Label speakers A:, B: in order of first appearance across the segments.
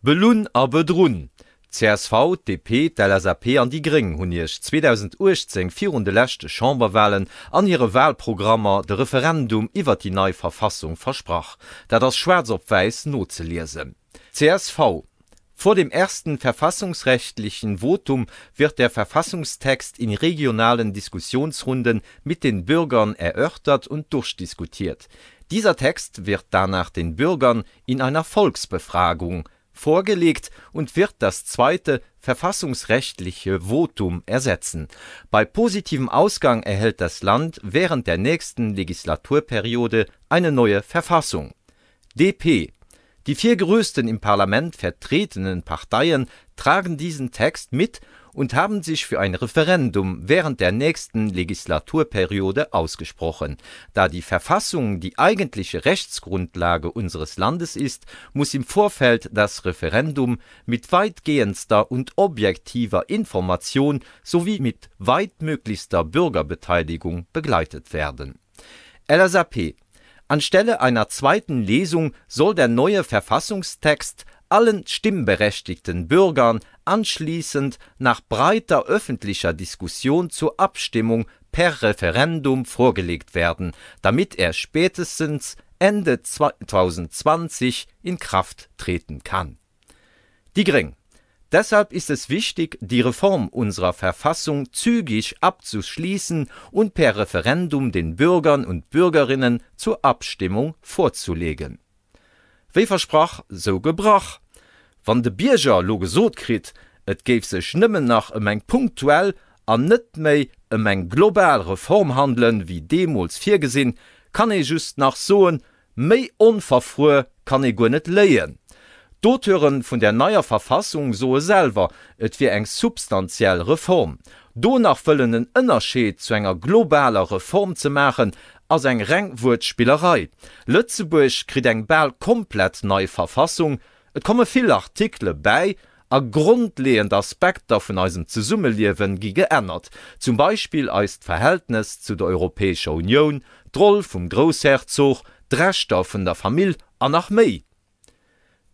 A: Belunn a bedrunn! Csv, d'DP, d'LSAP an déi Gréng hunn Iech 2018 virun de leschte Chamberwahlen an hire Wahlprogrammer de Referendum iwwert déi nei Verfassung versprach. Dat ass schwaarz op wäiss nozeliesen. Csv, Vor dem ersten verfassungsrechtlichen Votum wird der Verfassungstext in regionalen Diskussionsrunden mit den Bürgern erörtert und durchdiskutiert. Dieser Text wird danach den Bürgern in einer Volksbefragung vorgelegt und wird das zweite verfassungsrechtliche Votum ersetzen. Bei positivem Ausgang erhält das Land während der nächsten Legislaturperiode eine neue Verfassung. DP Die vier größten im Parlament vertretenen Parteien tragen diesen Text mit und haben sich für ein Referendum während der nächsten Legislaturperiode ausgesprochen. Da die Verfassung die eigentliche Rechtsgrundlage unseres Landes ist, muss im Vorfeld das Referendum mit weitgehendster und objektiver Information sowie mit weitmöglichster Bürgerbeteiligung begleitet werden. LSAP Anstelle einer zweiten Lesung soll der neue Verfassungstext allen stimmberechtigten Bürgern anschließend nach breiter öffentlicher Diskussion zur Abstimmung per Referendum vorgelegt werden, damit er spätestens Ende 2020 in Kraft treten kann. Die Gréng, Deshalb ist es wichtig, die Reform unserer Verfassung zügig abzuschließen und per Referendum den Bürgern und Bürgerinnen zur Abstimmung vorzulegen. Wéi versprach, sou gebrach. Wann de Bierger lo gesot kritt, et géif sech nëmmen nach ëm eng punktuell an net méi ëm eng global Reform handelen, wéi deemools virgesinn, kann ee just nach soen, Méi onverfruer kann ee guer net léien. D'Auteure vun der neier Verfassung soe selwer, et wier eng substantiell Reform. Do nach wëllen en Ënnerscheed zu enger globaler Reform ze maachen, ass eng reng Wuertspillerei. Lëtzebuerg kritt eng bal komplett nei Verfassung, Et komme vill Artikele bäi a grondleeënd Aspekter vun eisem Zesummeliewe gi geännert, zum Beispill eist Verhältnes zu der Europäescher Unioun, d'Roll vum Groussherzog, d'Rechter vun der Famill an nach méi.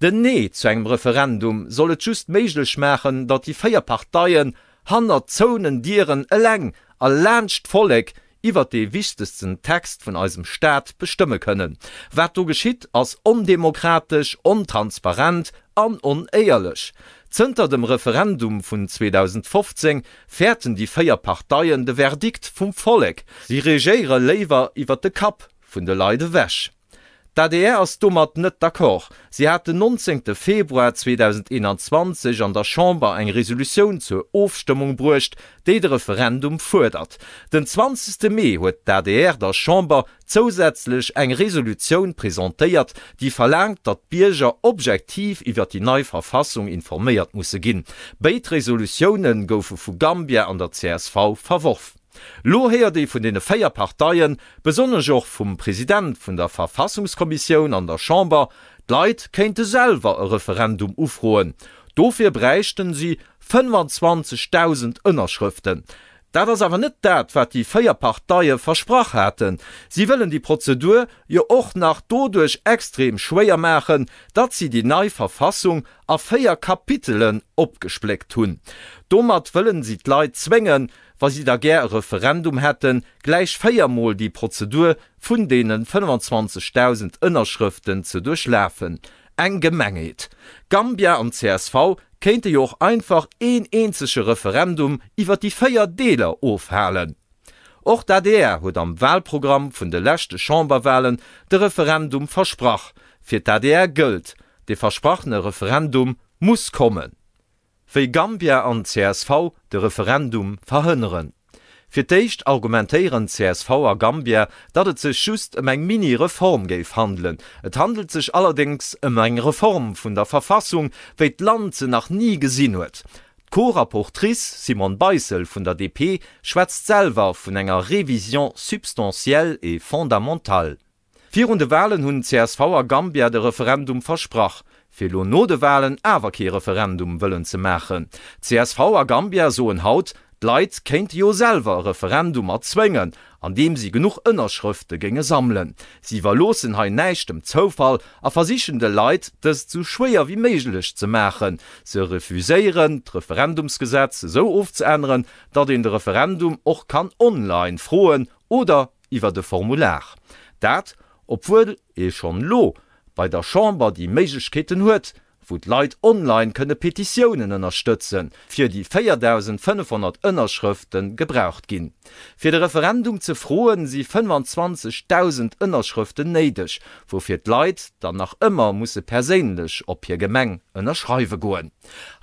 A: Den Nee zu engem Referendum soll et just méiglech maachen, datt déi 4 Parteien hannert zouenen Dieren eleng a laanscht d'Vollek iwwert dee wichtegsten Text vun eisem Staat bestëmme kënnen. Wat do geschitt, ass ondemokratesch, ontransparent an onéierlech. Zënter dem Referendum vun 2015 fäerten déi 4 Parteien de Verdikt vum Vollek. Si regéiere léiwer iwwert de Kapp vun de Leit ewech. D'ADR ass domat net d'accord. Si hat den 19 Februar 2021 an der Chamber eng Resolutioun zur Ofstëmmung bruecht, déi de Referendum fuerdert. Den 20 Mee huet d'ADR der Chamber zousätzlech eng Resolutioun presentéiert, déi verlaangt, datt d'Bierger objektiv iwwer déi nei Verfassung informéiert musse ginn. Béid Resolutioune goufe vu Gambia an der csv verworf. Lo héiert ee vun deene 4 Parteien, besonnesch och vum President vun der Verfassungskommissioun an der Chamber, d'Leit kéinte selwer e Referendum ufroen. Dofir bräichten si 25.000 Ënnerschrëften. Dat ass awer net dat, wat déi 4 Parteie versprach haten. Si wëllen déi Prozedur jo och nach doduerch extrem schwéier maachen, datt si déi nei Verfassung a 4 Kapitelen opgespléckt hunn. Domat wëllen si d'Leit zwéngen, wa si da gär e Referendum hätten, gläich véiermol déi Prozedur vun deene 25.000 Ënnerschrëften ze duerchlafen. Eng Gemengheet! Gambia an csv kéinte jo och einfach een eenzege Referendum iwwer déi 4 Deeler ofhalen. Och d'ADR huet am Wahlprogramm vun de leschte Chamberwahlen de Referendum versprach. Fir d'ADR gëllt, De versprachene Referendum muss kommen! Wéi Gambia an csv de Referendum verhënneren. Fir d'éischt argumentéieren csv a Gambia, datt et sech just ëm eng Mini-Reform géif handelen. Et handelt sech allerdéngs ëm eng Reform vun der Verfassung, wéi d'Land se nach ni gesinn huet. D'Co-Rapportrice Simone Beissel vun der DP schwätzt selwer vun enger Révision substantielle et fondamentale. Virun de Walen hunn csv a Gambia de Referendum versprach, fir elo no de Walen awer kee Referendum wëllen ze maachen. Csv a Gambia soen haut, D'Leit kéinte jo selwer e Referendum erzwéngen, andeem si genuch Ënnerschrëfte géinge sammelen. Si iwwerloossen hei näischt dem Zoufall a versichen de Leit dëst sou schwéier wéi méiglech ze maachen. Se refuséieren, d'Referendumsgesetz esou ofzeänneren, datt een de Referendum och kann online froen oder iwwert e Formular. Dat, obwuel ee schonn elo bei der Chamber déi Méiglechkeeten huet, wou d'Leit online kënne Petitiounen ënnerstëtzen, fir déi 4.500 Ënnerschrëfte gebraucht ginn. Fir de Referendum ze froen, si 25.000 Ënnerschrëften néideg, woufir d'Leit dann nach ëmmer musse perséinlech op hir Gemeng ënnerschreiwe goen.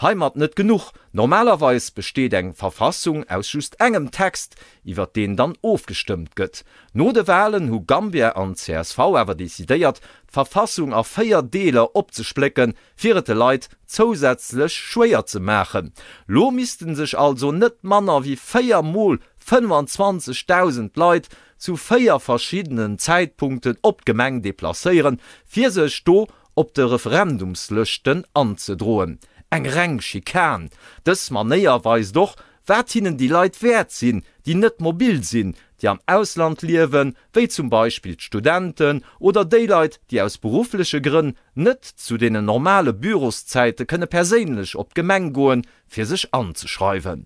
A: Heimat net genuch, Normalerweis besteet eng Verfassung aus just engem Text, iwwer deen dann ofgestëmmt gëtt. No de Walen hu Gambia an csv awer decidéiert, d'Verfassung a 4 Deeler opzesplécken, fir et de Leit zousätzlech schwéier ze maachen. Lo missten sech also net manner wéi 4 mol 25.000 Leit zu 4 verschiddenen Zäitpunkten op d'Gemeng deplacéieren, fir sech do op de Referendumslëschten anzedroen. Eng reng Schikan! Dës Manéier weist och, wat hinnen déi Leit wäert sinn, déi net mobil sinn, déi am Ausland liewen, wéi zum Beispill d'Studenten oder déi Leit, déi aus beruffleche Grënn net zu deenen normale Büroszäite kënne perséinlech op d'Gemeng goen, fir sech anzeschreiwen.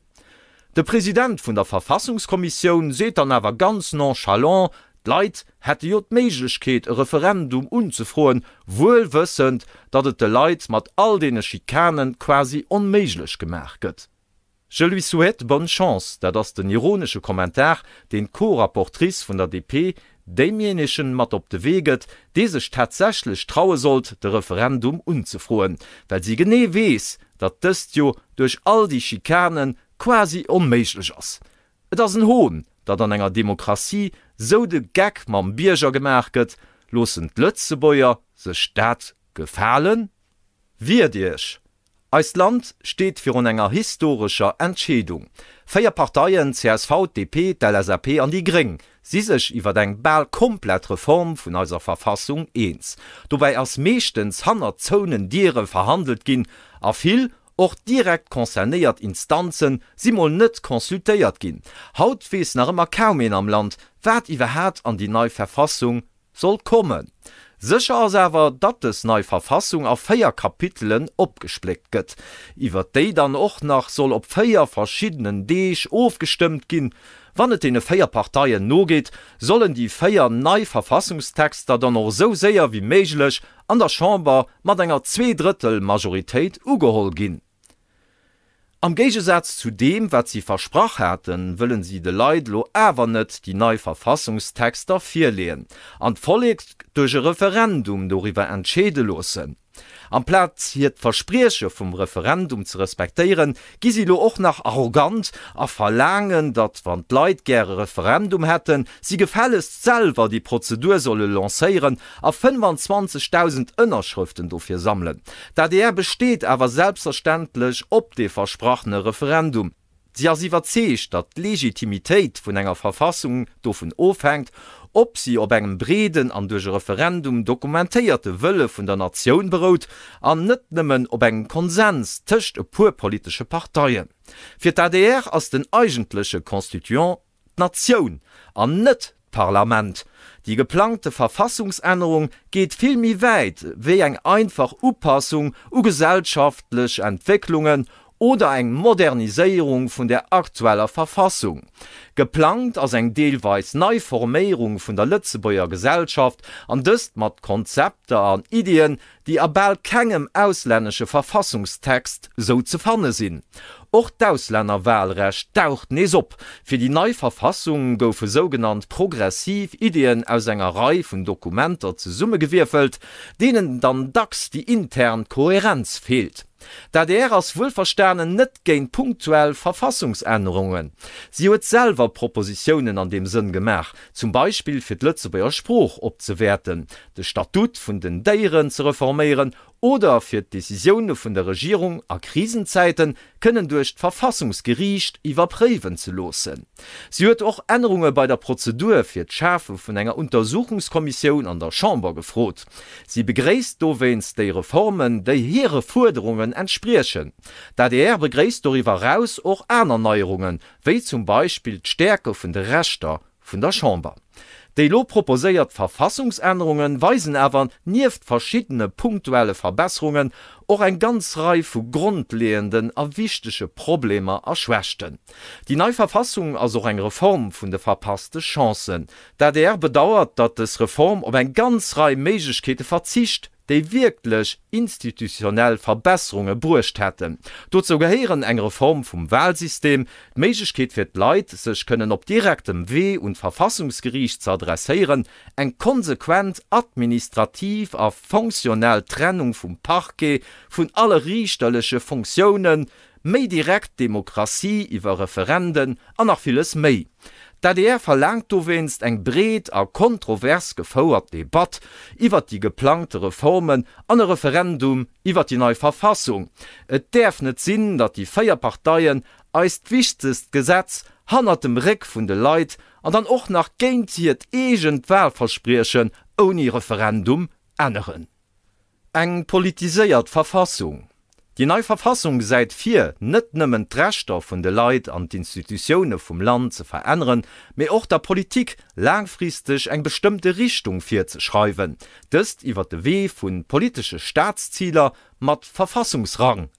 A: De President vun der Verfassungskommissioun seet dann awer ganz nonchalant, d'Leit hätte jo d'Méiglechkeet e Referendum unzefroen, wuel wëssend, datt et de Leit mat all deene Schikanen quasi onméiglech gemaach gëtt. Je lui souhaite bonne chance, dat ass den ironesche Kommentar, deen d'Co-Rapportrice vun der DP deemjéinegen mat op de Wee gëtt, dee sech tatsächlech traue sollt, de Referendum unzefroen, well si genee weess, datt dëst jo duerch all déi Schikane quasi onméiglech ass. Et ass en Hohn, datt an enger Demokratie sou de Geck mam Bierger gemaach gëtt. Loossen d'Lëtzebuerger sech dat gefalen? Wiert Iech! Eist Land steet virun enger historescher Entscheedung. 4 Parteien, csv, DP, d'LSAP an déi gréng, si sech iwwer eng bal komplett Reform vun eiser Verfassung eens. Dobäi ass meeschtens hannert zouenen Diere verhandelt ginn a vill, och direkt concernéiert Instanze si mol net consultéiert ginn. Haut weess nach ëmmer kaum een am Land, wat iwwerhaat an déi nei Verfassung Soll kommen. Sécher ass awer, datt dës nei Verfassung a 4 Kapitelen opgespléckt gëtt, iwwert déi dann och nach soll op 4 verschiddenen Deeg ofgestëmmt ginn. Wann et deene 4 Parteien nogeet, sollen déi 4 nei Verfassungstexter dann och esou séier wéi méiglech an der Chamber mat enger Zweedrëttel-Majoritéit ugeholl ginn. Am Géigesaz zu deem, wat si versprach haten, wëllen si de Leit elo awer net déi nei Verfassungstexter virleeën an d'Vollek duerch e Referendum doriwwer entscheede loossen. Amplaz hiert Versprieche vum Referendum ze respektéieren, gi si elo och nach arrogant a verlaangen, datt wann d'Leit gär e Referendum hätten, si gefällegst selwer déi Prozedur solle lancéieren a 25.000 Ënnerschrëften dofir sammelen. D'adr besteet awer selbstverständlech op dee versprachene Referendum. Si ass iwwerzeegt, datt d'Legitimitéit vun enger Verfassung dovun ofhänkt, ob si op engem breeden an duerch e Referendum dokumentéierte Wëlle vun der Natioun berout an net nëmmen op engem Konsens tëscht e puer politesche Parteien. Fir d'ADR ass den eigentleche Constituant d'Natioun an net d'Parlament. Déi geplangte Verfassungsännerung geet vill méi wäit wéi eng einfach Upassung u gesellschaftlech Entwécklungen oder eng Moderniséierung vun der aktueller Verfassung. Geplangt ass eng deelweis nei Forméierung vun der Lëtzebuerger Gesellschaft, an dëst mat Konzepter an Iddien, déi a bal kengem auslännesche Verfassungstext sou ze fanne sinn. Och d'Auslännerwahlrecht daucht nees op. Fir déi nei Verfassung goufe sougenannt progressiv Ideeën aus enger Rei vun Dokumenter zesummegewierfelt, deenen dann dacks déi intern Kohärenz feelt. D'adr ass wuelverstanen net géint punktuell Verfassungsännerungen. Si huet selwer Propositiounen an deem Sënn gemaach, zum Beispill fir d'Lëtzebuerger Sprooch opzewäerten, de Statut vun den Déieren ze reforméieren. reforméieren oder fir d'Decisioune vun der Regierung a Krisenzäite kënnen duerch d'Verfassungsgeriicht iwwerpréiwen ze loossen. Si huet och Ännerunge bei der Prozedur fir d'Schafe vun enger Untersuchungskommissioun an der Chamber gefrot. Si begréisst dowéinst déi Reformen, déi hire Fuerderungen entspriechen. D'adr begréisst doriwwer eraus och aner Neierungen, wéi zum Beispill d'Stäerke vun de Rechter vun der Chamber. Déi elo proposéiert Verfassungsännerunge weisen awer nieft verschiddene punktuelle Verbesserungen och eng ganz Rei vu grondleeënden a wichtege Problemer a Schwächten. Déi nei Verfassung ass och eng Reform vun de verpasste Chancen. D'adr bedauert, datt dës Reform op eng ganz Rei Méiglechkeete verzicht, déi wierklech institutionell Verbesserunge bruecht hätten. Dozou gehéieren eng Reform vum Wahlsystem, d'Méiglechkeet fir d'Leit, sech kënnen op direktem Wee un d'Verfassungsgeriicht ze adresséieren, eng konsequent administrativ a fonctionnel Trennung vum Parquet vun alle riichterleche Fonctiounen, méi direkt Demokratie iwwer Referenden an nach villes méi. D'adr verlaangt dowéinst eng breet a kontrovers gefouert Debatt iwwert déi geplangte Reformen an e Referendum iwwert déi nei Verfassung. Et däerf net sinn, datt déi 4 Parteien eist wichtegst Gesetz hannert dem Réck vun de Leit an dann och nach géint hiert eegent Wahlverspriechen ouni Referendum änneren. Eng politiséiert Verfassung. Déi nei Verfassung gesäit vir, net nëmmen d'Rechter vun de Leit an d'Institutioune vum Land ze veränneren, mee och der Politik laangfristeg eng bestëmmte Richtung virzeschreiwen, dëst iwwer de Wee vu politesche Staatsziler mat Verfassungsrang.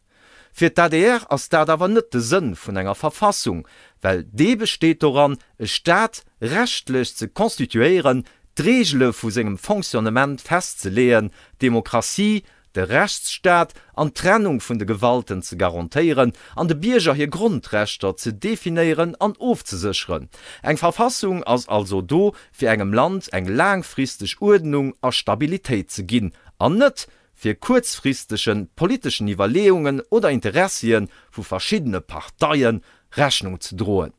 A: Fir d'ADR ass dat awer net de Sënn vun enger Verfassung, well dee besteet doran, e Staat rechtlech ze constituéieren, d'Reegele vu sengem Fonctionnement festzeleeën, d'Demokratie, de Rechtsstaat an d'Trennung vun de Gewalten ze garantéieren an de Bierger hir Grondrechter ze definéieren an ofzesécheren. Eng Verfassung ass also do, fir engem Land eng laangfristeg Uerdnung a Stabilitéit ze ginn, an net, fir kuerzfristege politeschen Iwwerleeungen oder Interessie vu verschiddene Parteie Rechnung ze droen.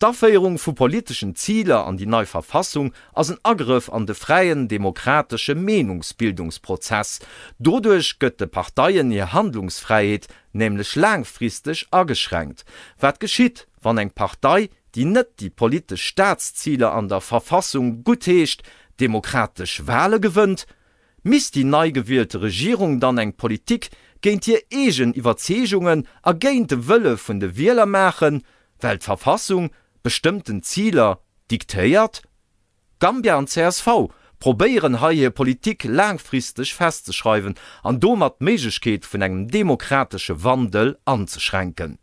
A: D'Aféierung vu politeschen Ziler an déi nei Verfassung ass en Agrëff an de fräien demokratesche Meenungsbildungsprozess. Doduerch gëtt de Parteien hir Handlungsfräiheet nämlech laangfristeg ageschränkt. Wat geschitt, wann eng Partei, déi net déi politesch Staatsziler an der Verfassung guttheescht, demokratesch Wale gewënnt? Misst déi nei gewielte Regierung dann eng Politik géint hir eegen Iwwerzeegungen a géint de Wëlle vun de Wieler maachen, well d'Verfassung bestëmmten Ziler diktéiert? Gambia an csv probéieren hei hir Politik laangfristeg festzeschreiwen an domat d'Méiglechkeet vun engem demokratesche Wandel anzeschränken.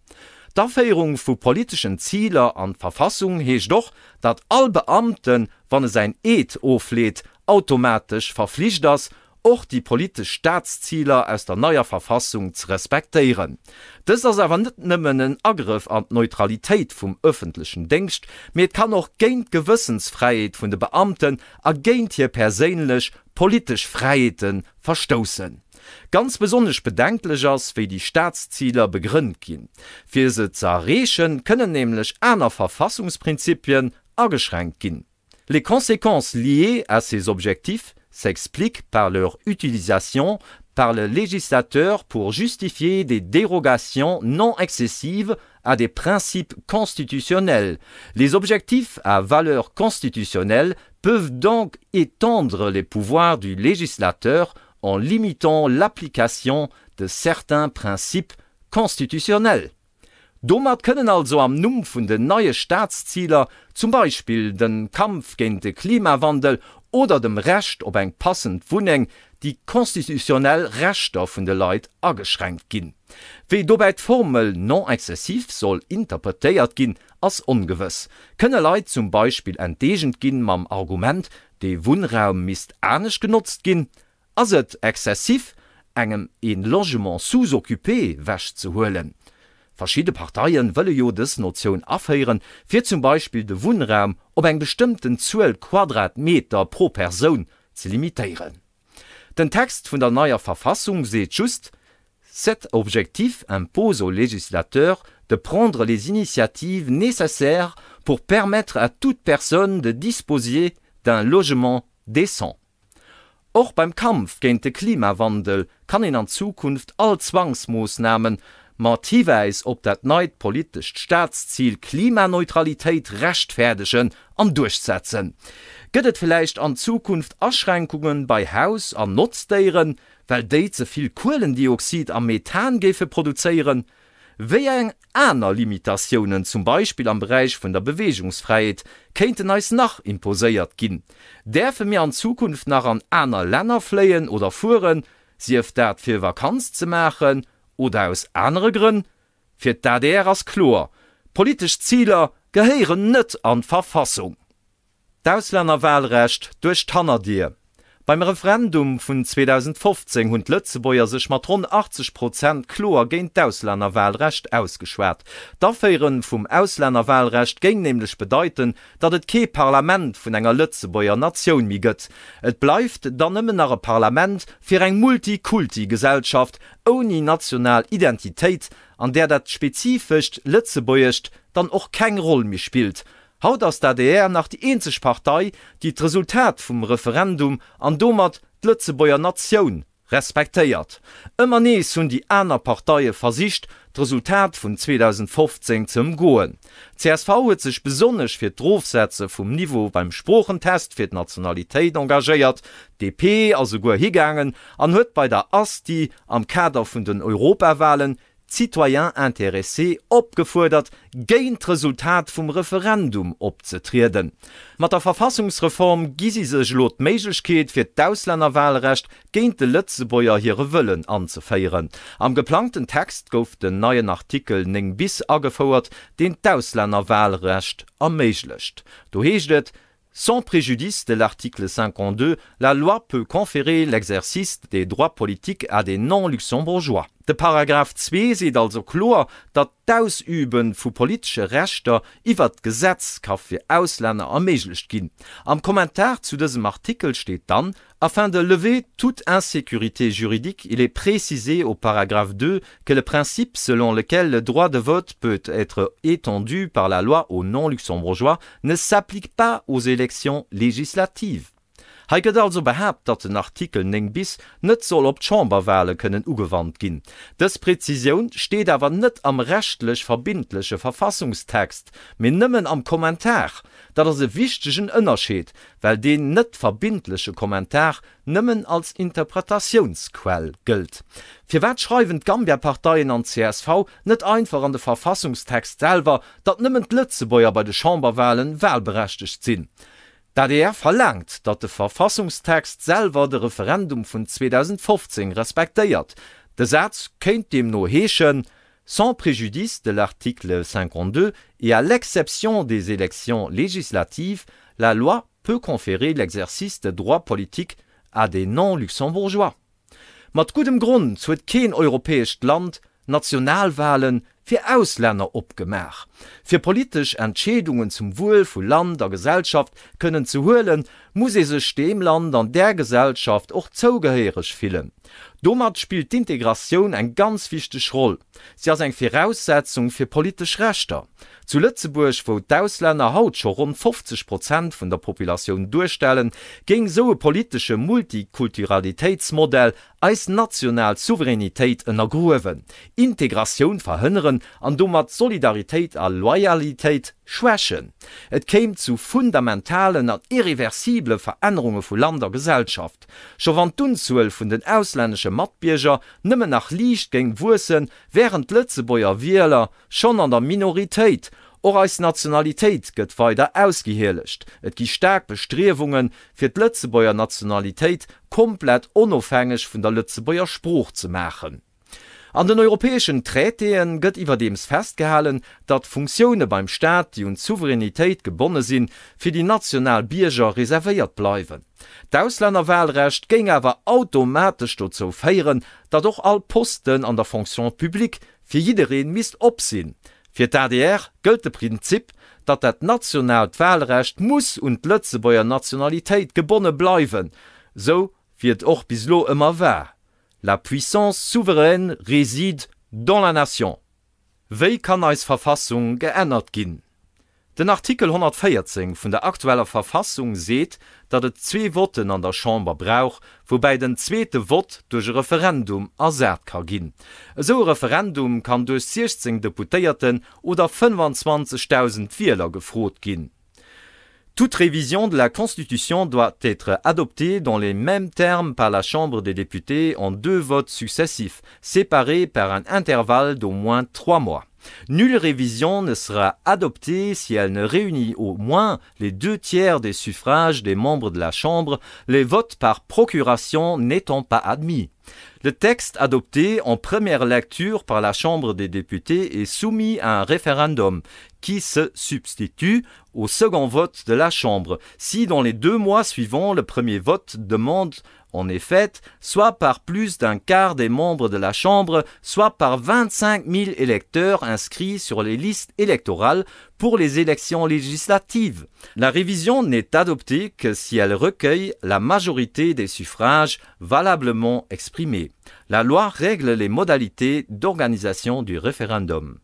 A: D'Aféierung vu politeschen Ziler an d'Verfassung heescht och, datt all Beamten, wann e säin Eed ofleet, automatesch verflicht ass, och déi politesch Staatsziler aus der neier Verfassung ze respektéieren. Dëst ass awer net nëmmen en Agrëff an d'Neutralitéit vum ëffentlechen Déngscht, mee et kann och géint d'Gewëssensfräiheet vun de Beamten a géint hir perséinlech politesch Fräiheete verstoussen. Ganz besonnesch bedenklech ass, wéi déi Staatsziler begrënnt ginn. Fir se ze erreechen, kënnen nämlech aner Verfassungsprinzipien ageschränkt ginn. Les conséquences liées à ces objectifs s'expliquent par leur utilisation par le législateur pour justifier des dérogations non excessives à des principes constitutionnels. Les objectifs à valeur constitutionnelle peuvent donc étendre les pouvoirs du législateur en limitant l'application de certains principes constitutionnels. Domat kënnen also am Numm vun den neie Staatsziler, zum Beispill dem Kampf géint de Klimawandel oder dem Recht op eng passend Wunneng, déi constitutionnel Rechter vun de Leit ageschränkt ginn. Wéi dobäi d'Formel non excessif soll interpretéiert ginn, ass ongewëss. Kënne Leit zum Beispill enteegent ginn mam Argument, dee Wunnraum misst anescht genotzt ginn? Ass et excessif, engem een Logement sous-occupé wech ze huelen? Verschidde Parteien wëlle jo dës Notioun aféieren, fir zum Beispill de Wunnraum op eng bestëmmten Zuel Quadratmeter pro Persoun ze limitéieren. Den Text vun der neier Verfassung seet just, Cet objectif impose au législateur de prendre les initiatives nécessaires pour permettre à toute personne de disposer d'un logement décent. Och beim Kampf géint de Klimawandel kann een an Zukunft all Zwangsmoossname mat Hiwäis op dat neit politescht Staatszil Klimaneutralitéit rechtfäerdegen an duerchsetzen. Gëtt et villäicht an Zukunft Aschränkunge bei Haus an Notzdéieren, well déi ze vill Kuelendioxid a Methan géife produzéieren? Wéi eng aner Limitatiounen, zum Beispill am Beräich vun der Beweegungsfräiheet, kéinten eis nach imposéiert ginn? Däerfe mir an Zukunft nach an aner Länner fléien oder fueren, sief dat fir Vakanz ze maachen oder aus anere Grënn? Fir d'ADR ass kloer, Politesch Ziler gehéieren net an d'Verfassung. D'Auslännerwahlrecht duerch d'Hannerdier. Beim Referendum vun 2015 hunn d'Lëtzebuerger sech mat ronn 80 Prozent kloer géint d'Auslännerwahlrecht ausgeschwat. D'Aféiere vum Auslännerwahlrecht géing nämlech bedeiten, datt et kee Parlament vun enger Lëtzebuerger Natioun méi gëtt. Et bleift dann nëmmen nach e Parlament fir eng Multikulti-Gesellschaft ouni national Identitéit, an där dat spezifescht Lëtzebuergescht dann och keng Roll méi spillt. Haut ass d'ADR nach déi eenzeg Partei, déi d'Resultat vum Referendum an domat d'Lëtzebuerger Natioun respektéiert. Ëmmer nees hunn déi aner Parteie versicht, d'Resultat vun 2015 ze ëmgoen. Csv huet sech besonnesch fir d'Rofsetze vum Niveau beim Sproochentest fir d'Nationalitéit engagéiert. DP ass esouguer higaangen an huet bei der Asti am Kader vun den Europawalen d'Citoyens intéressés opgefuerdert, géint d'Resultat vum Referendum opzetrieden. Mat der Verfassungsreform gi si sech elo d'Méiglechkeet, fir d'Auslännerwahlrecht géint de Lëtzebuerger hire Wëllen anzeféieren. Am geplangten Text gouf den neien Artikel 9 bis agefouert, deen d'Auslännerwahlrecht erméiglecht. Do heescht et, Sans préjudice de l'article 52, la loi peut conférer l'exercice des droits politiques à des non-luxembourgeois. De Paragraph 2 seet also kloer, datt d'Ausübe vu politesche Rechter iwwert d'Gesetz ka fir Auslänner erméiglecht ginn. Am Kommentar zu dësem Artikel steet dann, Afin de lever toute insécurité juridique, il est précisé au paragraphe 2 que le principe selon lequel le droit de vote peut être étendu par la loi aux non-luxembourgeois ne s'applique pas aux élections législatives. Hei gëtt also behaapt, datt den Artikel 9 bis net soll op d'Chamberwale kënnen ugewannt ginn. Dës Prezisioun steet awer net am rechtlech verbindleche Verfassungstext, mee nëmmen am Kommentar. Dat ass e wichtegen Ënnerscheed, well deen net verbindleche Kommentar nëmmen als Interpretatiounsquell gëllt. Firwat schreiwen d'Gambia-Parteien an d'CSV net einfach an de Verfassungstext selwer, datt nëmmen d'Lëtzebuerger bei de Chamberwalen wahlberechtegt sinn? D'adr verlaangt, datt de Verfassungstext selwer de Referendum vun 2015 respektéiert. De Saz kéint deemno heeschen, Sans préjudice de l'article 52 et à l'exception des élections législatives, la loi peut conférer l'exercice de droits politiques à des non-luxembourgeois. Mat guddem Grond huet keen europäescht Land Nationalwahlen fir Auslänner opgemaach. Fir politesch Entscheedungen zum Wuel vu Land a Gesellschaft kënnen ze huelen, muss ee sech deem Land an där Gesellschaft och zougehéiereg fillen. Domat spillt d'Integratioun eng ganz wichteg Roll. Si ass eng Viraussetzung fir politesch Rechter. Zu Lëtzebuerg, wou d'Auslänner haut scho ronn 50 Prozent vun der Populatioun duerstellen, géing esou e politesche Multikulturalitéitsmodell eis national Souveränitéit ënnergruewen, Integratioun verhënneren an domat Solidaritéit a Loyalitéit schwächen. Et kéim zu fundamentalen an irreversible Verännerunge vu Land a Gesellschaft. Scho wann d'Unzuel vun den auslännesche Matbierger nëmmen nach liicht géing wuessen, wären d'Lëtzebuerger Wieler schonn an der Minoritéit. Och eis Nationalitéit gëtt weider ausgehielegt. Et gi staark Bestriewungen, fir d'Lëtzebuerger Nationalitéit komplett onofhängeg vun der Lëtzebuerger Sprooch ze maachen. An den europäeschen Traitéë gëtt iwwerdeems festgehalen, datt Funktioune beim Staat, déi un d'Souveränitéit gebonne sinn, fir déi national Bierger reservéiert bleiwen. D'Auslännerwahlrecht géing awer automatesch dozou féieren, datt och all Posten an der Fonction publique fir jidderee misst op sinn. Fir d'ADR gëllt de Prinzip, datt dat nationaalt Wahlrecht muss un d'Lëtzebuerger Nationalitéit gebonne bleiwen, sou wéi et och bis elo ëmmer war. La puissance souveraine réside dans la nation. Wéi kann eis Verfassung geännert ginn? Den Artikel 114 vun der aktueller Verfassung seet, datt et zwee Votten an der Chamber brauch, woubäi den zweete Vott duerch e Referendum ersat ka ginn. Esou e Referendum kann duerch 16 Deputéierten oder 25.000 Wieler gefrot ginn. Toute révision de la Constitution doit être adoptée dans les mêmes termes par la Chambre des députés en deux votes successifs, séparés par un intervalle d'au moins trois mois. Nulle révision ne sera adoptée si elle ne réunit au moins les deux tiers des suffrages des membres de la Chambre, les votes par procuration n'étant pas admis. Le texte adopté en première lecture par la Chambre des députés est soumis à un référendum qui se substitue au second vote de la Chambre, si dans les deux mois suivants le premier vote demande en est faite, soit par plus d'un quart des membres de la Chambre, soit par 25 000 électeurs inscrits sur les listes électorales pour les élections législatives. La révision n'est adoptée que si elle recueille la majorité des suffrages valablement exprimés. La loi règle les modalités d'organisation du référendum.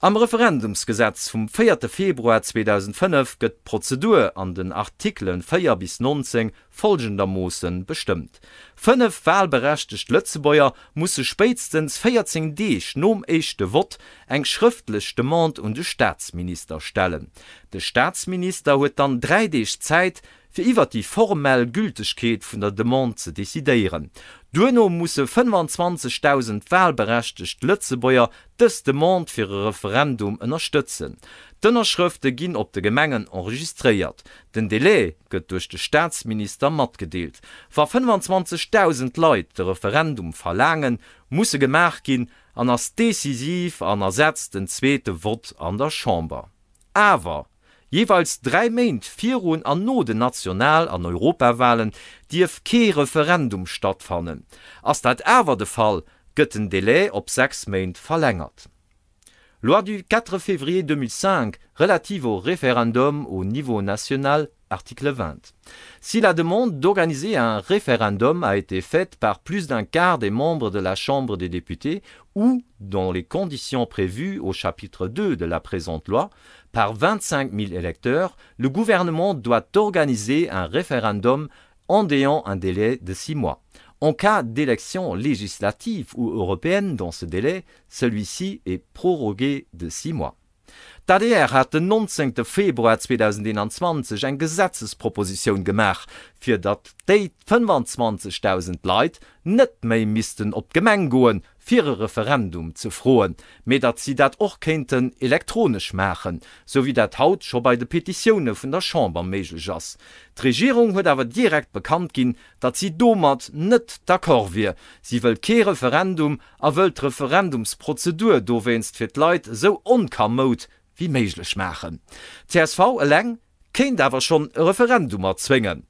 A: Am Referendumsgesetz vum véierte Februar 2005 gëtt d'Prozedur an den Artikelen 4 bis 19 folgendermoosse bestëmmt, Fënnef walberechtegt Lëtzebuerger musse spéitstens 14 Deeg nom éischte Vott eng schrëftlech Demande un de Staatsminister stellen. De Staatsminister huet dann dräi Deeg Zäit, fir iwwer déi formell Gültegkeet vun der Demande ze decidéieren. Duerno musse 25.000 walberechtegt Lëtzebuerger dës Demande fir e Referendum ënnerstëtzen. D'Ënnerschrëfte ginn op de Gemengen enregistréiert. Den Delai gëtt duerch de Staatsminister matgedeelt. Wa 25.000 Leit de Referendum verlaangen, muss e gemaach ginn an ass decisiv an ersetzt den zweete Vott an der Chamber. Awer, jeeweils 3 Méint virun an no den National an Europawahlen dierf kee Referendum stattfannen. Ass dat awer de Fall, gëtt den Delai op 6 Méint verlängert. Loi du 4 février 2005 relative au référendum au niveau national, article 20. Si la demande d'organiser un référendum a été faite par plus d'un quart des membres de la Chambre des députés ou, dans les conditions prévues au chapitre 2 de la présente loi, par 25 000 électeurs, le gouvernement doit organiser un référendum endéans un délai de six mois. En cas d'élection législative ou européenne dans ce délai, celui-ci est prorogué de six mois. D'ADR hat den 19 Februar 2021 eng Gesetzespropositioun gemaach, fir datt déi 25.000 Leit net méi missten op d'Gemeng goen, fir e Referendum ze froen, mee datt si dat och kéinten elektronesch maachen, sou wéi dat haut scho bei de Petitioune vun der Chamber méiglech ass. D'Regierung huet awer direkt bekannt ginn, datt si domat net d'accord wier. Si wëllt kee Referendum a wëllt d'Referendumsprozedur dowéinst fir d'Leit esou onkamoud wéi méiglech maachen. Csv eleng kéint awer schonn e Referendum erzwéngen.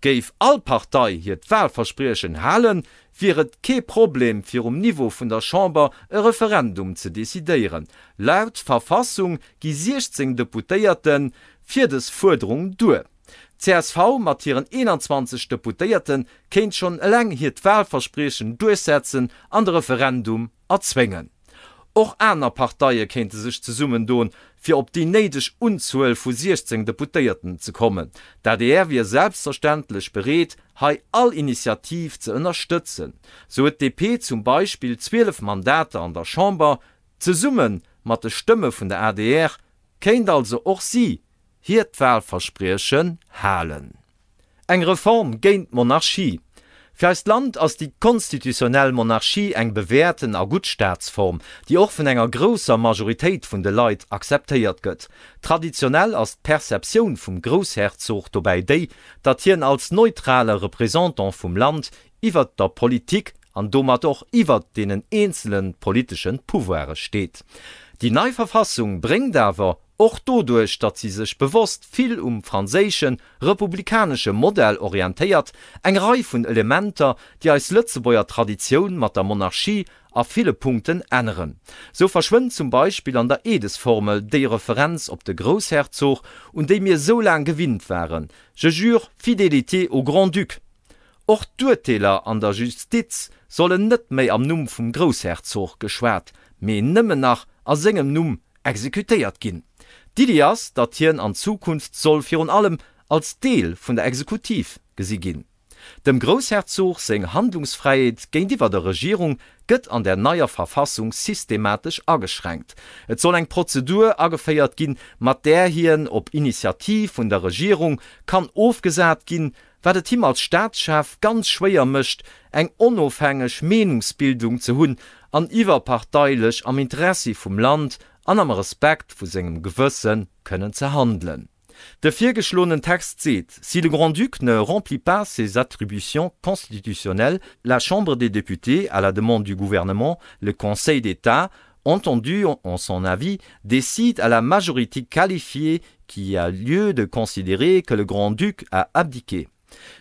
A: Géif all Partei hiert Wahlverspriechen halen, wier et kee Problem fir um Niveau vun der Chamber e Referendum ze decidéieren. Laut Verfassung gi 16 Deputéierte fir des Fuerderung duer. Csv mat hiren 21 Deputéierte kéint schonn eleng hiert Wahlverspriechen duerchsetzen an de Referendum erzwéngen. Och aner Parteie kéinte sech zesummendoen, fir op déi néideg Unzuel vu 16 Deputéierten ze kommen. D'ADR wier selbstverständlech bereet, hei all Initiativ ze ënnerstëtzen. Sou huet d'DP zum Beispill 12 Mandater an der Chamber. Zesumme mat de Stëmme vun der adr kéint also och si hiert Wahlverspriechen halen. Eng Reform géint d'Monarchie. Fir eist Land ass déi konstitutionnell Monarchie eng bewäerten a gutt Staatsform, déi och vun enger grousser Majoritéit vun de Leit akzeptéiert gëtt. Traditionell ass d'Perceptioun vum Groussherzog dobäi déi, datt hien als neutrale Représentant vum Land iwwert der Politik an domat och iwwert deenen eenzele politesche Pouvoire steet. Déi nei Verfassung bréngt awer Och doduerch, datt si sech bewosst vill um franséische republikanesche Modell orientéiert, eng Rei vun Elementer, déi eis Lëtzebuerger Traditioun mat der Monarchie a ville Punkten änneren. Sou verschwënnt zum Beispill an der Eedesformel déi Referenz op de Groussherzog, un déi mir sou laang gewinnt waren, Je jure fidélité au Grand-Duc. Och d'Urteeler an der Justiz sollen net méi am Numm vum Groussherzog geschwat, mee nëmmen nach a sengem Numm exekutéiert ginn. D'Iddi ass, datt hien an Zukunft soll virun allem als Deel vun der Exekutiv gesi ginn. Dem Groussherzog seng Handlungsfräiheet géintiwwer der Regierung gëtt an der neier Verfassung systematesch ageschränkt. Et soll eng Prozedur ageféiert ginn, mat där hien op Initiativ vun der Regierung kann ofgesat ginn, wat et him als Staatschef ganz schwéier mécht, eng onofhängeg Meenungsbildung ze hunn an iwwerparteilech am Interessi vum Land an am Respekt vu sengem Gewësse kënnen ze handelen. De virgeschloenen Text seet, Si le Grand-Duc ne remplit pas ses attributions constitutionnelles, la Chambre des députés, à la demande du gouvernement, le Conseil d'État, entendu en son avis, décide à la majorité qualifiée qui a lieu de considérer que le Grand-Duc a abdiqué.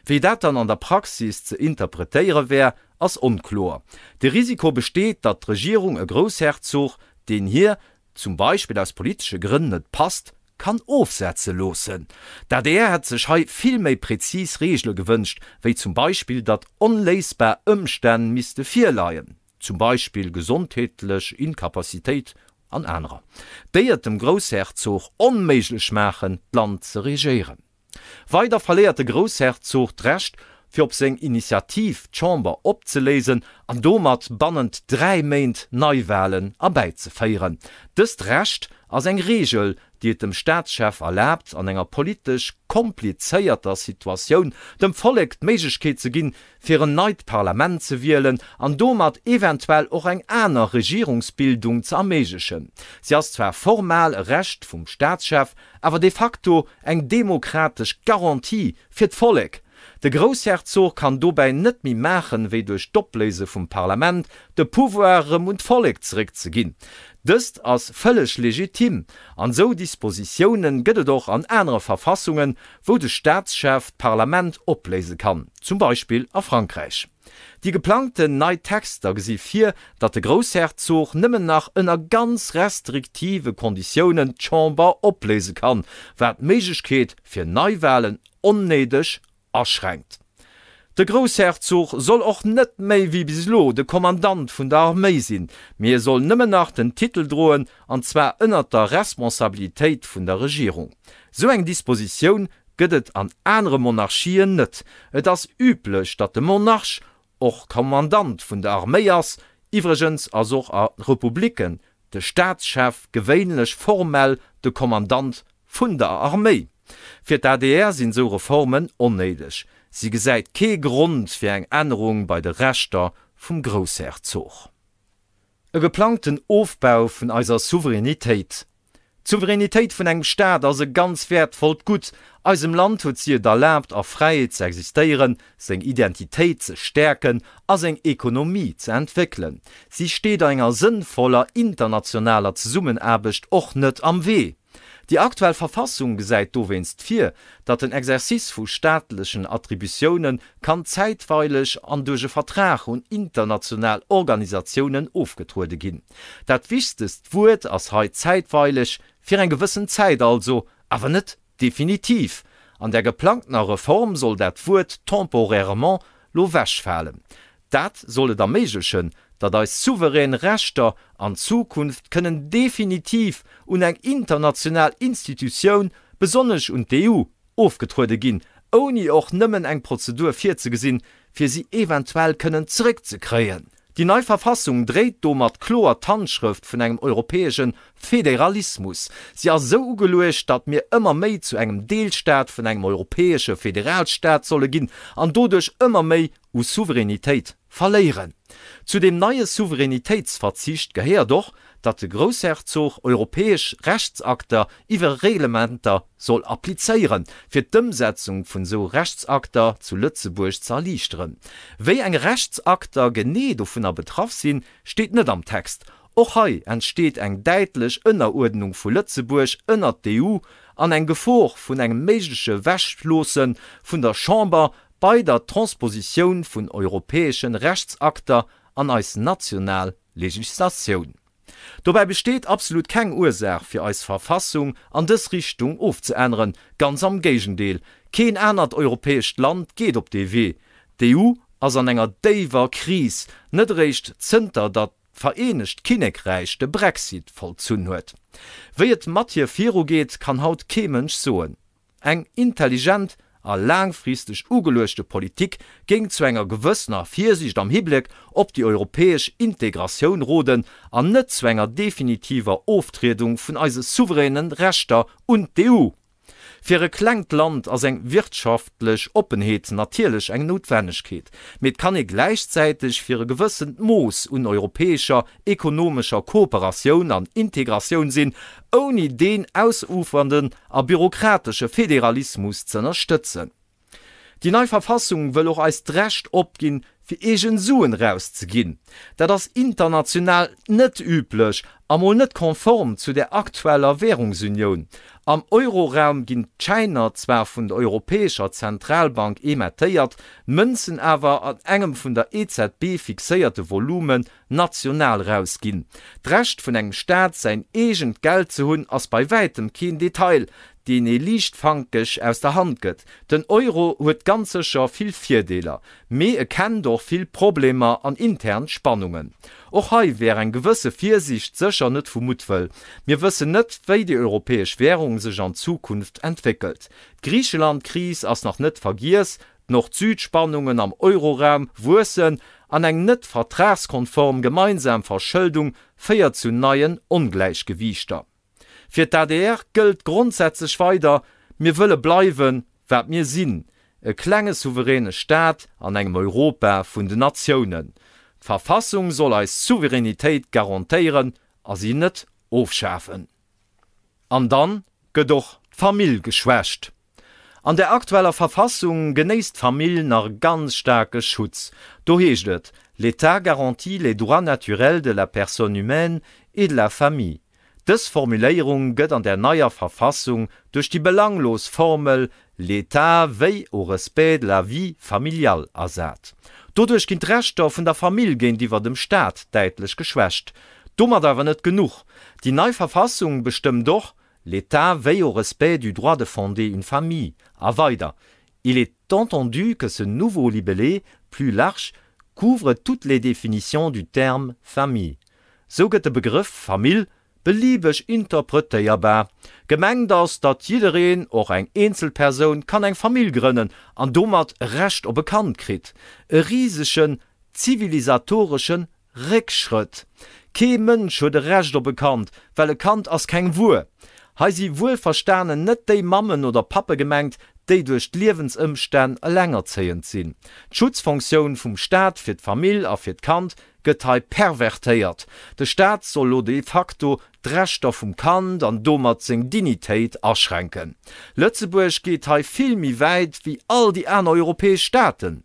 A: Wéi dat dann an der Praxis ze interpretéiere wär, ass onkloer. De Risiko besteet, datt d'Regierung e Groussherzog, deen hir zum Beispill aus politesche Grënn net passt, kann ofsetze loossen. D'adr hätt sech hei vill méi prezis Reegele gewënscht, wéi zum Beispill, datt onléisbar Ëmstänn misste virleien, zum Beispill gesondheetlech Incapacitéit an anerer, déi et dem Groussherzog onméiglech maachen, d'Land ze regéieren. Weider verléiert de Groussherzog d'Recht, fir op seng Initiativ d'Chamber opzeléisen an domat bannent 3 Méint Neiwalen erbäizeféieren. Dëst Recht ass eng Reegel, déi et dem Staatschef erlaabt, an enger politesch komplizéierter Situatioun dem Vollek d'Méiglechkeet ze ginn, fir en neit Parlament ze wielen an domat eventuell och eng aner Regierungsbildung ze erméiglechen. Si ass zwar formal e Recht vum Staatschef, awer de facto eng demokratesch Garantie fir d'Vollek. De Groussherzog kann dobäi net méi maachen, wéi duerch d'Opléise vum Parlament de Pouvoir erëm un d'Vollek zeréckzeginn. Dëst ass vëlleg legitim, an esou Dispositiounen gëtt et och an anere Verfassungen, wou de Staatschef d'Parlament opléise kann, zum Beispill a Frankräich. Déi geplangten nei Texter gesi vir, datt de Groussherzog nëmmen nach ënner ganz restriktive Konditiounen d'Chamber opléise kann, wat d'Méiglechkeet fir Neiwalen onnéideg aschränkt. De Groussherzog soll och net méi wéi bis elo de Kommandant vun der Arméi sinn, mee e soll nëmmen nach den Titel droen, an zwar ënnert der Responsabilitéit vun der Regierung. Sou eng Dispositioun gëtt et an anere Monarchien net. Et ass üblech, datt de Monarch och Kommandant vun der Arméi ass. Iwwregens ass och a Republiken de Staatschef gewéinlech formell de Kommandant vun der Arméi. Fir d'ADR sinn esou Reformen onnéideg. Si gesäit kee Grond fir eng Ännerung bei de Rechter vum Groussherzog. E geplangten Ofbau vun eiser Souveränitéit. D'Souveränitéit vun engem Staat ass e ganz wäertvollt Gutt. Eisem Land huet si et erlaabt a Fräiheet ze existéieren, seng Identitéit ze stäerken a seng Ekonomie ze entwéckelen. Si steet enger sënnvoller internationaler Zesummenaarbecht och net am Wee. Déi aktuell Verfassung gesäit dowéinst vir, datt den Exercice vu staatlechen Attributioune kann zäitweileg an duerch e Vertrag un international Organisatiounen ofgetruede ginn. Dat wichtegst Wuert ass hei zäitweileg, fir eng gewëssen Zäit also, awer net definitiv. An der geplangtener Reform soll dat Wuert temporairement lo wechfalen. Dat soll et erméiglechen, datt eis souverän Rechter an Zukunft kënnen definitiv un eng international Institutioun, besonnesch un d'EU, ofgetruede ginn, ouni och nëmmen eng Prozedur virzegesinn, fir si eventuell kënnen zeréckzekréien. Déi nei Verfassung dréit domat kloer d'Handschrëft vun engem europäesche Federalismus. Si ass esou ugeluecht, datt mir ëmmer méi zu engem Deelstaat vun engem europäesche Federalstaat solle ginn an doduerch ëmmer méi u Souveränitéit verléieren. Zu deem neie Souveränitéitsverzicht gehéiert och, datt de Groussherzog europäesch Rechtsakter iwwer Reglementer soll applizéieren, fir d'Ëmsetzung vun esou Rechtsakter zu Lëtzebuerg ze erliichteren. Wéi eng Rechtsakter genee dovunner betraff sinn, steet net am Text. Och hei entsteet eng däitlech Ënneruerdnung vu Lëtzebuerg ënnert d'EU an eng Gefor vun engem méigleche Wechloosse vun der Chamber bei der Transpositioun vun europäesche Rechtsakter an eis national Legislatioun. Dobäi besteet absolut keng Ursaach fir eis Verfassung an dës Richtung ofzeänneren, ganz am Géigendeel, keen anert europäescht Land geet op dee Wee. D'EU ass an enger déiwer Kris, net eréischt zënter datt. d'Vereenegt Kinnekräich de Brexit vollzunn huet. Wéi et mat hir virugeet, kann haut kee Mënsch soen. Eng intelligent a laangfristeg ugeluechte Politik géing zu enger gewëssener Virsiicht am Hibléck op déi europäesch Integratioun roden an net zu enger definitiver Oftriedung vun eise souveränen Rechter un d'EU. Fir e klengt Land ass eng wirtschaftlech Oppenheet natierlech eng Noutwennegkeet, mee et kann ee gläichzäiteg fir e gewëssent Mooss un europäescher ekonomescher Kooperatioun an Integratioun sinn, ouni deen ausufernden a bürokratesche Federalismus z'ënnerstëtzen. Déi nei Verfassung wëll och eis d'Recht opginn, fir eegen Suen erauszeginn. Dat ass international net üblech a mol net konform zu der aktueller Währungsunioun. Am Euroraum ginn d'Schäiner zwar vun der Europäescher Zentralbank emettéiert, d'Mënzen awer an engem vun der EZB fixéierte Volume national rausginn. D'Recht vun engem Staat säin eegent Geld ze hunn ass bei wäitem keen Detail, deen ee liichtfankeg aus der Hand gëtt. Den Euro huet ganz sécher vill Virdeeler, mee e kennt och vill Problemer an intern Spannungen. Och hei wär eng gewësse Virsiicht sécher net vu Muttwëll. Mir wëssen net, wéi déi europäesch Währung sech an Zukunft entwéckelt. D'Griicheland-Kris ass nach net vergiess, D'Nord-Süd-Spannungen am Euroraum wuessen an eng net vertragskonform gemeinsam Verschëldung féiert zu neien Ongläichgewiichter. Fir d'ADR gëllt grondsätzlech weider, Mir wëlle bleiwen, wat mir sinn, e klenge souveräne Staat an engem Europa vun den Natiounen. D'Verfassung soll eis Souveränitéit garantéieren a si net ofschafen. An dann gëtt och d'Famill geschwächt. An der aktueller Verfassung genéisst d'Famill nach e ganz staarke Schutz. Do heescht et, L'État garantit les droits naturels de la personne humaine et de la famille. Dës Formuléierung gëtt an der neier Verfassung duerch déi belanglos Formel L'État veille au respect de la vie familiale ersat. Doduerch ginn d'Rechter vun der Famill géintiwwer dem Staat däitlech geschwächt. Domat awer net genuch, Déi nei Verfassung bestëmmt och, L'État veille au respect du droit de fonder une famille a weider, Il est entendu que ce nouveau libellé, plus large, couvre toutes les définitions du terme famille. Sou gëtt de Begrëff Famill beliebeg interpretéierbar. Gemengt ass, datt jiddereen, och eng eenzel Persoun, kann eng Famill grënnen an domat e Recht op e Kand kritt. E risegen zivilisatoresche Réckschrëtt. Kee Mënsch huet e Recht op e Kand, well e Kand ass keng Wuer. Hei si wuelverstanen net déi Mammen oder Pappe gemengt, déi duerch d'Liewensëmstänn elengerzéiend sinn. D'Schutzfonctioun vum Staat fir d'Famill a fir d'Kand gëtt hei pervertéiert. De Staat soll lo de facto d'Rechter vum Kand an domat seng Dignitéit aschränken. Lëtzebuerg geet hei vill méi wäit wéi all déi aner europäesch Staaten.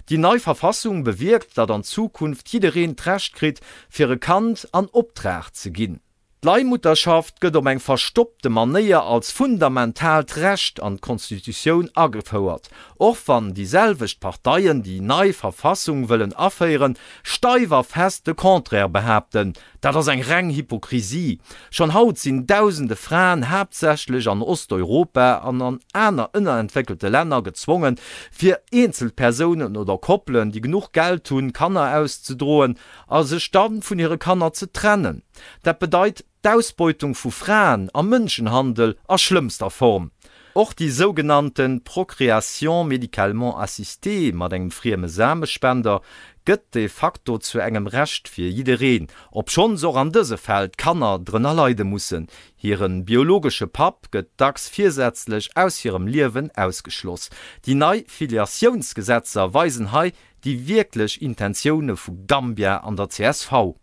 A: Déi nei Verfassung bewierkt, datt an Zukunft jiddereen d'Recht kritt, fir e Kand an Optrag ze ginn. D'Leihmutterschaft gëtt op eng verstoppte Manéier als fundamentaalt Recht an d'Constitutioun agefouert, och wann déi selwecht Parteien déi nei Verfassung wëllen aféieren, steif a fest de Contraire behaapten. Dat ass eng reng Hypokrisie. Schonn haut sinn dausende Fraen, haaptsächlech an Osteuropa an an aner ënnerentwéckelte Länner, gezwongen, fir eenzel Persounen oder Koppelen, déi genuch Geld hunn, Kanner auszedroen a sech da vun hire Kanner ze trennen. Dat bedeit d'Ausbeutung vu Fraen a Mënschenhandel a schlëmmster Form. Och déi sougenannte Procréation médicalement assistée mat engem frieme Samespender gëtt de facto zu engem Recht fir jiddereen, obschonns och an dëse Fäll d'Kanner drënner leide mussen. Hire biologesche Papp gëtt dacks virsätzlech aus hirem Liewen ausgeschloss. Déi nei Filiatiounsgesetzer weisen hei déi wierklech Intentioune vu Gambia an der csv.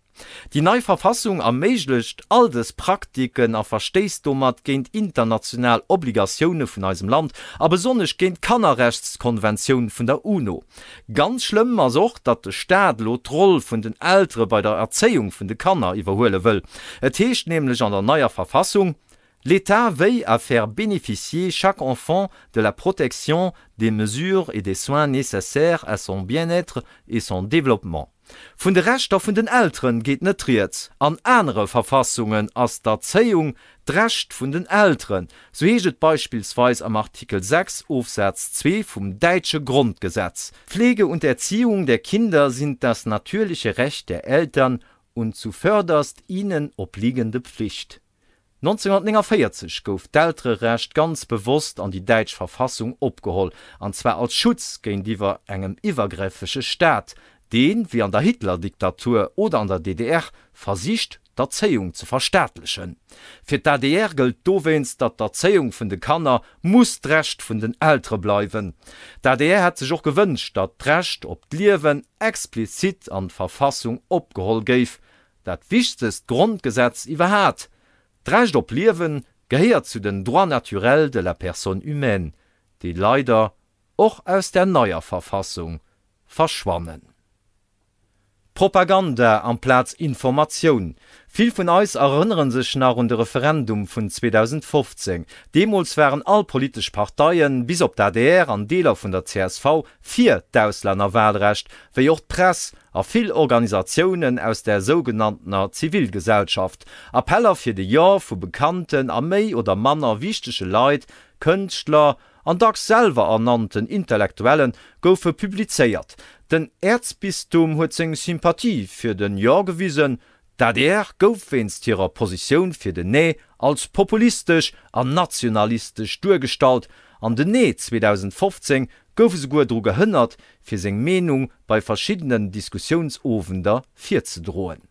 A: Déi nei Verfassung erméiglecht all dës Praktiken a verstéisst domat géint international Obligatioune vun eisem Land a besonnesch géint d'Kannerrechtskonventioun vun der UNO. Ganz schlëmm ass och, datt de Staat elo d'Roll vun den Eltere bei der Erzéiung vun de Kanner iwwerhuele wëll. Et heescht nämlech an der neier Verfassung, L'État veille à faire bénéficier chaque enfant de la protection, des mesures et des soins nécessaires à son bien-être et son développement. Vun de Rechter vun den Elteren geet net rieds. An anere Verfassungen ass d'Erzéiung d'Recht vun den Elteren. Sou heescht et beispillsweis am Artikel 6 Ofsaz 2 vum däitsche Grondgesetz, Pflege und Erziehung der Kinder sind das natürliche Recht der Eltern. und zuvörderst ihnen obliegende Pflicht. 1949 gouf d'Eltererecht ganz bewosst an déi däitsch Verfassung opgeholl, an zwar als Schutz géintiwwer engem iwwergräffege Staat, deen, wéi an der Hitler-Diktatur oder an der DDR, versicht, d'Erzéiung ze verstaatlechen. Fir d'ADR gëllt dowéinst, datt d'Erzéiung vun de Kanner muss d'Recht vun den Eltere bleiwen. D'ADR hätt sech och gewënscht, datt d'Recht op d'Liewen explizit an d'Verfassung opgeholl géif, dat wichtegst Grondgesetz iwwerhat. D'Recht op Liewen gehéiert zu den Droits naturels de la personne humaine, déi leider och aus der neier Verfassung verschwannen. Propaganda amplaz Informatioun. Vill vun eis erënnere sech nach un de Referendum vun 2015. Deemools waren all politesch Parteien, bis op d'ADR an Deeler vun der csv, fir d'Auslännerwahlrecht, wéi och d'Press a vill Organisatiounen aus der sougenanntener Zivilgesellschaft. Appeller fir de Jo vu bekannten a méi oder manner wichtege Leit, Kënschtler, an dacks selwer ernannten Intellektuelle goufe publizéiert. Den Äerzbistum huet seng Sympathie fir den Jo gewisen, d'ADR gouf wéinst hirer Positioun fir den Nee als populistesch an nationalistesch duergestallt an den Nee 2015 gouf esouguer dru gehënnert, fir seng Meenung bei verschiddenen Diskussiounsowender virzedroen.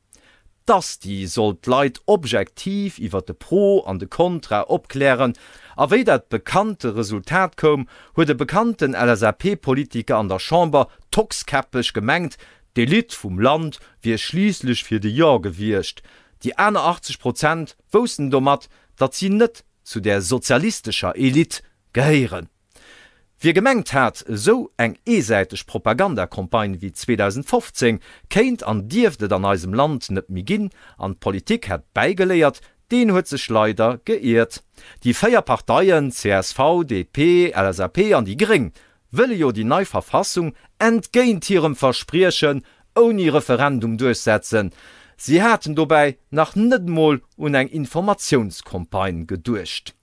A: D'Asti soll d'Leit objektiv iwwer de Pro an de Kontra opklären, a wéi dat bekannte Resultat koum, huet e bekannten LSAP-Politiker an der Chamber tockskäppeg gemengt, d'Elite vum Land wier schliisslech fir de Jo gewiescht. Déi aner 80 Prozent woussten domat, datt si net zu där sozialistescher Elite gehéieren. Wie gemengt hat, esou eng eesäiteg Propagandacampagne wéi 2015 kéint an dierft et an eisem Land net méi ginn, an d'Politik hätt bäigeléiert, deen huet sech leider geiert. Déi 4 Parteien, csv, DP, LSAP an déi gréng, wëlle jo déi nei Verfassung entgéint hirem Verspriechen ouni Referendum duerchsetzen. Si haten dobäi nach net emol un eng Informatiounscampagne geduecht.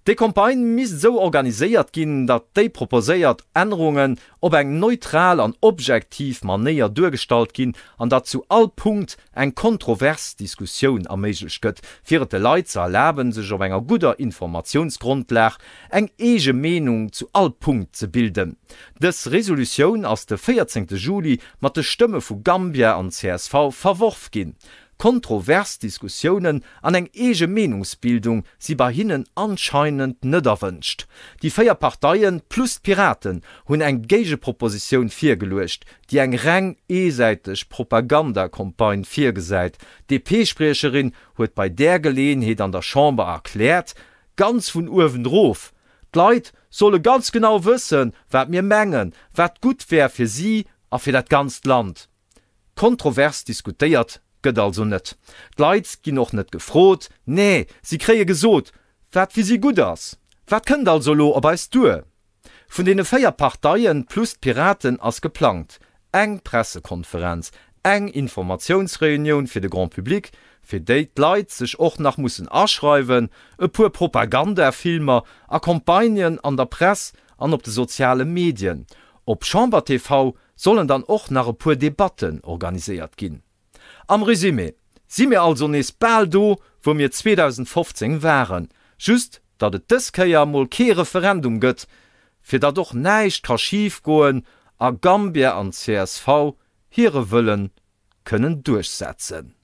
A: Déi Campagne misst esou organiséiert ginn, datt déi proposéiert Ännerungen op eng neutral an objektiv Manéier duergestallt ginn an datt zu all Punkt eng kontrovers Diskussioun erméiglecht gëtt, fir et de Leit ze erlaben, sech op enger gudder Informatiounsgrondlag eng eege Meenung zu all Punkt ze bilden. Dës Resolutioun ass de 14 Juli mat de Stëmme vu Gambia an csv verworf ginn. Kontrovers Diskussiounen an eng eege Meenungsbildung si bei hinnen anscheinend net erwënscht. Déi 4 Parteien plus d'Piraten hunn eng Géigepropositioun virgeluecht, déi eng reng eesäiteg Propagandacampagne virgesäit. D'DP-Spriecherin huet bei där Geleeënheet an der Chamber erkläert, Ganz vun uewen erof, d'Leit solle ganz genau wëssen, wat mir mengen, wat gutt wär fir si a fir dat ganzt Land. Kontrovers diskutéiert gëtt also net. D'Leit ginn och net gefrot, nee, si kréie gesot, wat fir si gutt ass. Wat kënnt also elo op eis duer? Vun deene 4 Parteien plus d'Piraten ass geplangt, eng Pressekonferenz, eng Informatiounsreunioun fir de Grand Public, fir déi d'Leit sech och nach mussen aschreiwen, e puer Propagandafilmer a Campagnen an der Press an op de soziale Medien. Op Chamber TV sollen dann och nach e puer Debatten organiséiert ginn. Am Résumé si mir also nees bal do, wou mir 2015 waren, just datt et dës Kéier mol kee Referendum gëtt, fir datt och näischt ka schif goen a Gambia an csv hire Wëllen kënnen duerchsetzen.